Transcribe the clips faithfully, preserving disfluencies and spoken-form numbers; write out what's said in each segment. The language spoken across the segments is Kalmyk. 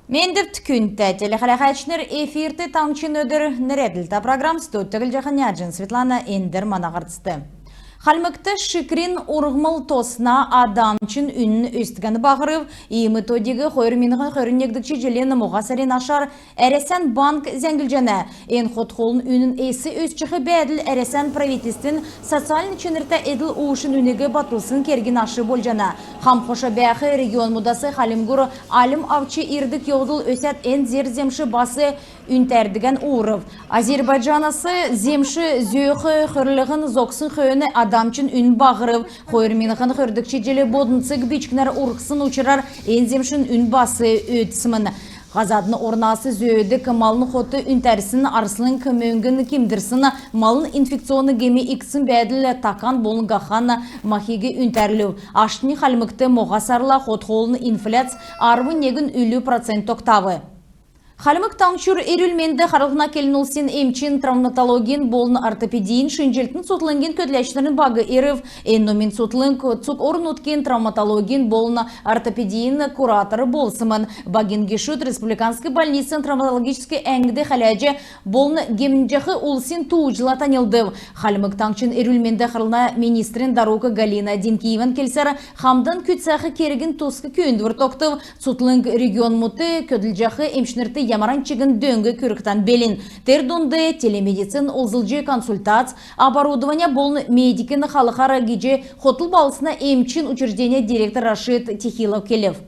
Мендвт, күндтә телехәләһәчнр! Эфирт «Таңһчин өдр» нерәдлтә программ. Студьд Төгәлҗәһин Няҗин Светлана. Эндр мана һарцд. Хальмгт шикрин урһмл тосна, адамчин үнн өсдгән баһрв. Иим то-диг хойр миңһн хөрн негдгч җилин моһа сарин ашар Әрәсән банк зәңглҗәнә. Эн хот-хоолын үнн эс өсчәх бәәдл Әрәсән правительствин социальн чинртә эдл-уушин үнг батлсн кергин аш болҗана. Хам-хоша бәәх регионмудас Хальмгур альм авч ирдг йовдл өсәд, эн зер-земш бас үнтәрдгән уурв. Азербайджанас земш зөөх хөрлһн зогссн хөөн адамчин үнн баһрв. Хойр миңһн хөрдгч җил боднцг бичкнәр урһсн учрар эн земшин үнн бас өөдсмн. Һазадын орнас зөөдг малын хот үнтәрсн, арслң мөңгн кимдрсн, малын инфекционн гем икдсн бәәдл такан болн һахан махиг үнтәрлүв. Аштнь Хальмгт моһа сарла хот-хоолын инфляц арвн негн үлү процент тогтав. Хальмг Таңһчур эрүл-менд харлһна келн улсин эмчин, травматологин болн ортопедин шинҗллтин цутхлңгин көдләчнрин баг ирв. Эн номин цутхлң цуг орн-нутгин травматологин болн ортопедин куратор болсмн. Багин гешүд республиканск больницин травматологическ әңгд хәләҗ болн гемнҗәх улсин тууҗла таньлдв. Хальмг Таңһчин эрүл-менд харлһна министрин дарук Галина Динкиеван келсәр, хамдан күцәх кергин туск күүндвр тогтв. Цутхлң регионмудт көдлҗәх эмчнрт ямаран чигн дөң күргхдән белн. Тер дунд телемедицин олзлҗ консультац, оборудования болн медикин халхар гиҗ хотл балһсна эмчин учрежденин директор Рашид Тихилов келв.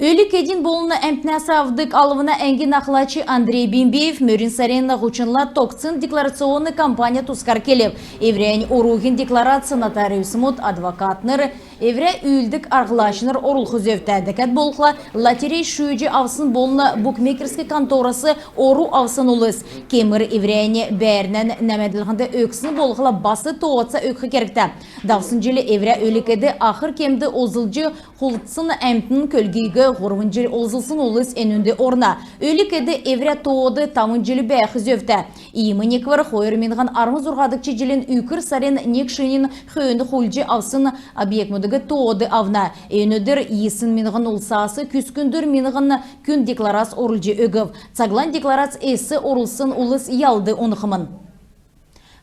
Өлг-эдин болн әмтнәс авдг алвна әңгин ахлач Андрей Бембеев мөрн сарин һучнла тогтсн декларационн кампания тускар келв. Эврәннь оруһин декларац нотариусмуд, адвокатнр, эврә үүлддг арһлачнр орулх зөвтә. Дәкәд болхла, лотерей шүүҗ авсн болн букмекерск конторас ору авсн улс. Кемр эврәннь бәәрнән нәәмәдлһнд өгсн болхла, бас тооца өгх кергтә. Давсн җил эврә өлг-эд ахр кемд олзлҗ хулдсн әмтн көлгиг һурвн җил олзлсн улс энүнд орна. Өлг-эд эврә тоод тавн җил бәәх зөвтә. Иим неквр хойр миңһн арвн зурһадгч җилин үкр сарин нег шинин хөөн хулдҗ авсн объектмудиг тоод авна. Эн өдр йисн миңһн улсас күскндүр миңһн күн декларац орулҗ өгв. Цаглань декларац эс орулсн улс ялд унхмн.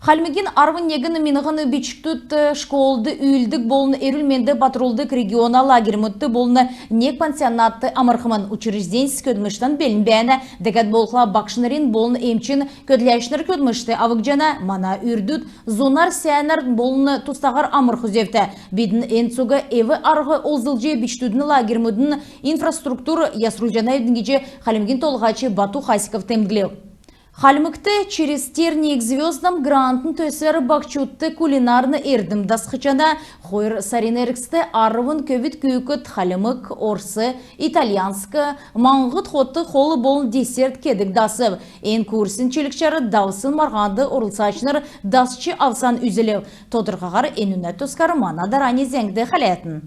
Хальмгин арвн негн миңһн бичкдүд школд үүлддг болн эрүл-менд батрулдг региона лагерьмудт болн нег пансионатд амрхмн. Учрежденьс көдлмштән белн бәәнә. Дәкәд болхла, багшнрин болн эмчин көдләчнр көдлмшт авгдҗана. Мана үрдүд зунар, сәәнәр болн тустаһар амрх зөвтә. Бидн эн цуг эв-арһ олзлҗ бичкдүдин лагерьмудин инфраструктур ясрулҗанавидн гиҗ Хальмгин Толһач Бату Хасиков темдглв. Хальмгт «Через тернии к звёздам» грантын төсвәр баһчудт кулинарн эрдм дасхҗана. Хойр сарин эргцд арвн көвүд күүкд хальмг, орс, итальянск, маңһд хот-хол болн десерт кедг дасв. Эн курсин чилгчәр давсн марһанд орлцачнр дасч авсан үзүлв. Тодрхаһар энүнә тускар мана дарани зәңгд хәләтн.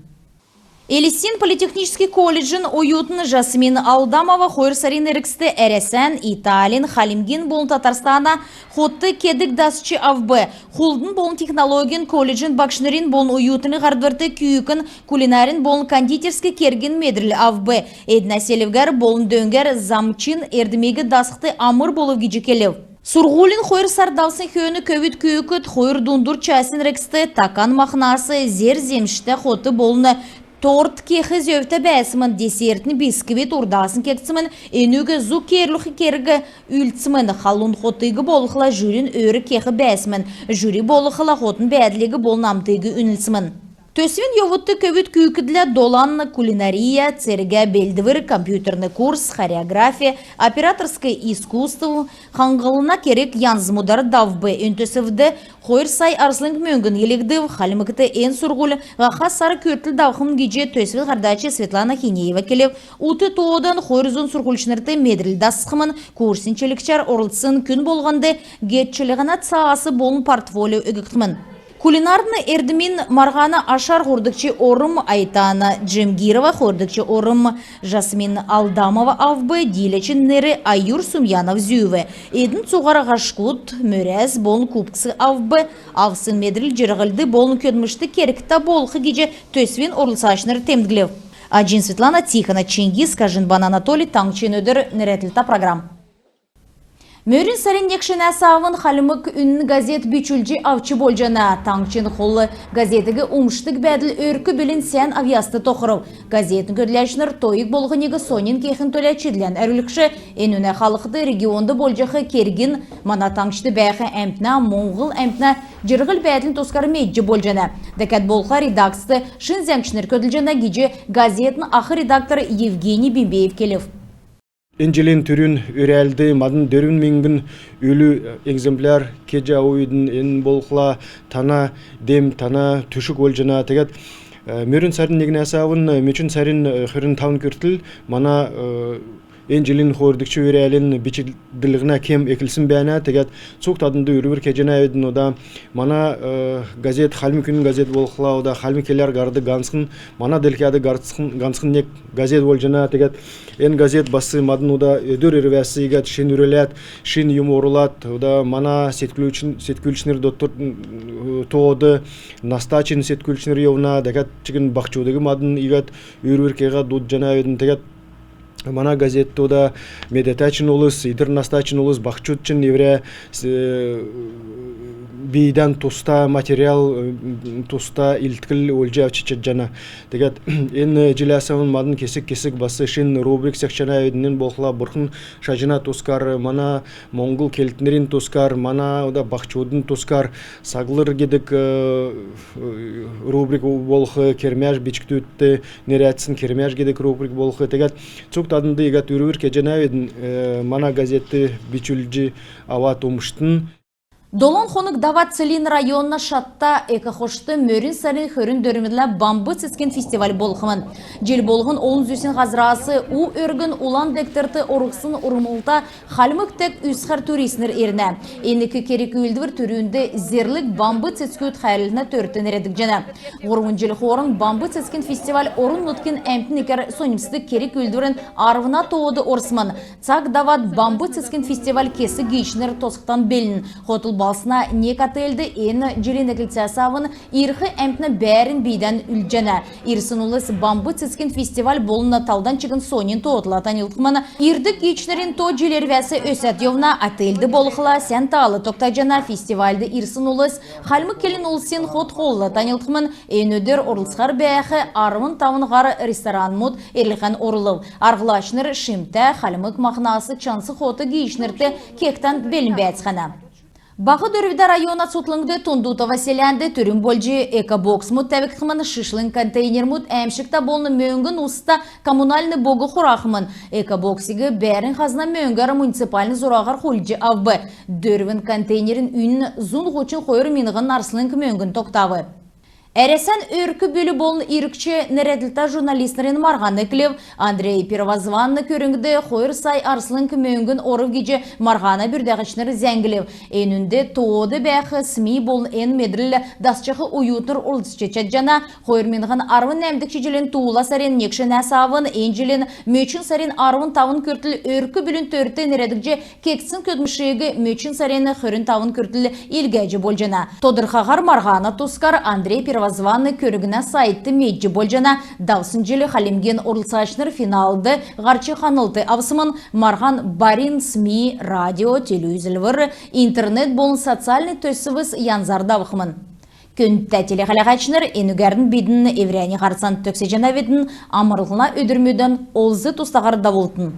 Элстин политехническ колледжин оютн Жасмин Алдамова хойр сарин эргцд Әрәсән, Италин, Хальмгин болн Татарстана хот кедг дасч авв. Хулдын болн технологин колледжин багшнрин болн оютнрин һардврт күүкн кулинарин болн кондитерск кергин медрл авв. Эднә селвгәр болн дөңгәр замчин эрдмиг дасхд амр болв гиҗ келв. Сурһулин хойр сар давсн хөөн көвүд күүкд хойр дундур часин эргцд такан махнас зер-земштә хот болн торт кех зөвтә бәәсмн. Десертин бисквит урдаснь кегдсмн. Энүг зуг кеерүлх керг үлдсмн. Халун хотыг болхла жюрин өөр кех бәәсмн. Жюри болхла хотын бәәдлиг болн намтыг үнлсмн. Төсвин йовудт көвүд күүкдлә долан: кулинария, цергә белдвр, компьютерн курс, хореография, операторск искусств, хаңһлһна керг янзмудар давв. Эн төсвд хойр сай арслң мөңгн йилһгдв. Хальмгт эн сурһуль һаха сар күртл давхмн гиҗ төсвин һардач Светлана Хинеева келв. Ут тоодан хойр зун сурһульчнрт медрл дасхмн. Курсин чилгчәр орлцсн күн болһнд геечлһнә цаас болн портфолио өггдхмн. Кулинарн эрдмин марһана ашар һурвдгч орм Айтана Джемгирова, хойрдгч орм Жасмин Алдамова авв. Дииләчин нер Аюр Сумьянов зүүв. Эдн цуһар һашкуд, мөрәс болн кубкс авв. Авсн медрл җирһлд болн көдлмшт кергтә болх гиҗ төсвин орлцачнр темдглв. Аҗин Светлана, Тихона Чингис, Кажинбан Анатолий. «Таңһчин өдр» нерәдлһтә программ. Мөрн сарин нег шинәс авн «Хальмг үнн» газет бичүлҗ авч болҗана. Таңһчин хол газетиг умшдг бәәдл өрк-бүлин сән авъяст тохрв. Газетин көдләчнр тойг болһниг соньн кехин төлә чидлән әрвлхш. Энүнә халхд регионд болҗах кергин, мана таңһчд бәәх әмтнә, моңһл әмтнә җирһл-бәәдлин тускар медҗ болҗана. Дәкәд болхла редакцд шин зәңгчнр көдлҗәнә гиҗ газетин ах редактор Евгений Бембеев келв. Эн җилин түрүн өрәлд мадн дөрвн миңһн үлү экземпляр кеҗ аввидн. Эн болхла тана дем, тана түшг болҗана. Тегәд мөрн сарин негнәс авн мөчн сарин хөрн тавн күртл мана эн җилин хойрдгч өрәлин бичүллһнә кем эклсн бәәнә. Тегәд цуг таднд үрвр кеҗәнәвидн. Ода мана газет, «Хальмг үнн» газет болхла, ода хальмг келәр һардг һанцхн, мана делкәд һанцхн, һанцхн нег газет болҗана. Тегәд эн газет бас мадн ода өдр ирвәс иигәд шинрүләд, шин юм орулад, ода мана сеткүлчн-, сеткүлчнр дотрнь тоод наста чигн сеткүлчнр йовна. Дәкәд чигн баһчудыг мадн иигәд үрвр кеһәд дуудҗанавидн. Тегәд мана газетд ода медәтә чигн улс, идр наста чигн улс, баһчуд чигн эврә бийдән туста материал, туста илткл олҗ авч чадҗана. Тегәд эн җиләс авн мадн кесг-кесг бас шин рубрик секҗәнәвидн. Эн болхла бурхн шаҗна тускар, мана моңһл келтнрин тускар, мана ода баһчудын тускар «Саглр» гидг рубрик болх, «Кермәш», бичкдүдт нерәдсн «Кермәш» гидг рубрик болх. Тегәд цуг таднд иигәд үрвр кеҗәнәвидн. Мана газетд бичүлҗ авад умштн. Долан хонг давад Целинн района Шатта эко-хошт мөрн сарин хөрн дөрвнлә «Бамб цецгин» фестиваль болхмн. Җил болһн олн зүсн һазрас, у өргн Улан дегтрт орулсн урһмлта хальмг тег үзхәр туристнр ирнә. Эн ик керг-үүлдвр түрүнд зерлг бамб цецгүд хәәрлһнә төрт нерәдгдҗәнә. Һурвн җил хооран «Бамб цецгин» фестиваль орн-нутгин әмтн икәр соньмсдг керг-үүлдврин арвна тоод орсмн. Цаг давад «Бамб цецгин» фестиваль кесг гиичнр тосхдан белн. Хотл балһсна нег отельд эн җилин эклцәс авн ирх әмтнә бәәрн бийдән үлдҗәнә. Ирсн улс «Бамб цецгин» фестиваль болн талдан чигн соньн тоотла таньлдхмн. Ирдг гиичнрин то җил ирвәс өсәд йовна. Отельд болхла сән таал тогтаҗана. Фестивальд ирсн улс хальмг келн улсин хот-хоолла таньлдхмн. Эн өдр орлцхар бәәх арвн тавн һар ресторанмуд эрлһән орулв. Арһлачнр шимтә хальмг махнас чанс хот гиичнрт кехдән белн бәәцхәнә. Баһ Дөрвдә района цутхлңд Тундутово селәнд түрүн болҗ экобоксмуд тәвгдхмн. Шишлң контейнермуд әәмшгтә болн мөңгн-уста коммунальн бог хурахмн. Экобоксиг бәәрн хазна мөңгәр муниципальн зураһар хулдҗ авв. Дөрвн контейнерин үнн зун һучн хойр миңһн арслң мөңгн тогтав. «Әрәсән өрк-бүл болн иргч» нерәдлһтә журналистнрин марһан эклв. Андрей Первозванн көрңгд хойр сай арслң мөңгн орв гиҗ марһана бүрдәгчнр зәңглв. Энүнд тоод бәәх СМИ болн эн медрл дасчах оютнр орлцҗ чадҗана. Хойр миңһн арвн нәәмдгч җилин туула сарин нег шинәс авн эн җилин мөчн сарин арвн тавн күртл өрк-бүлин төрт нерәдгдҗ кегдсн көдлмшиг мөчн сарин хөрн тавн күртл илгәҗ болҗана. Тодрхаһар марһана тускар Андрей Первозванн көрңгнә сайтд медҗ болҗана. Давсн җил Хальмгин орлцачнр финалд һарч ханлт авсмн. Марһан барин СМИ, радио, телеүзлвр, интернет болн социальн төсвс янзар давхмн. Күндтә телехәләгчнр, энүгәрн бидн эврәннь һарцан төгсәҗәнәвидн. Амрлһна өдрмүдән олз-тустаһар давултн.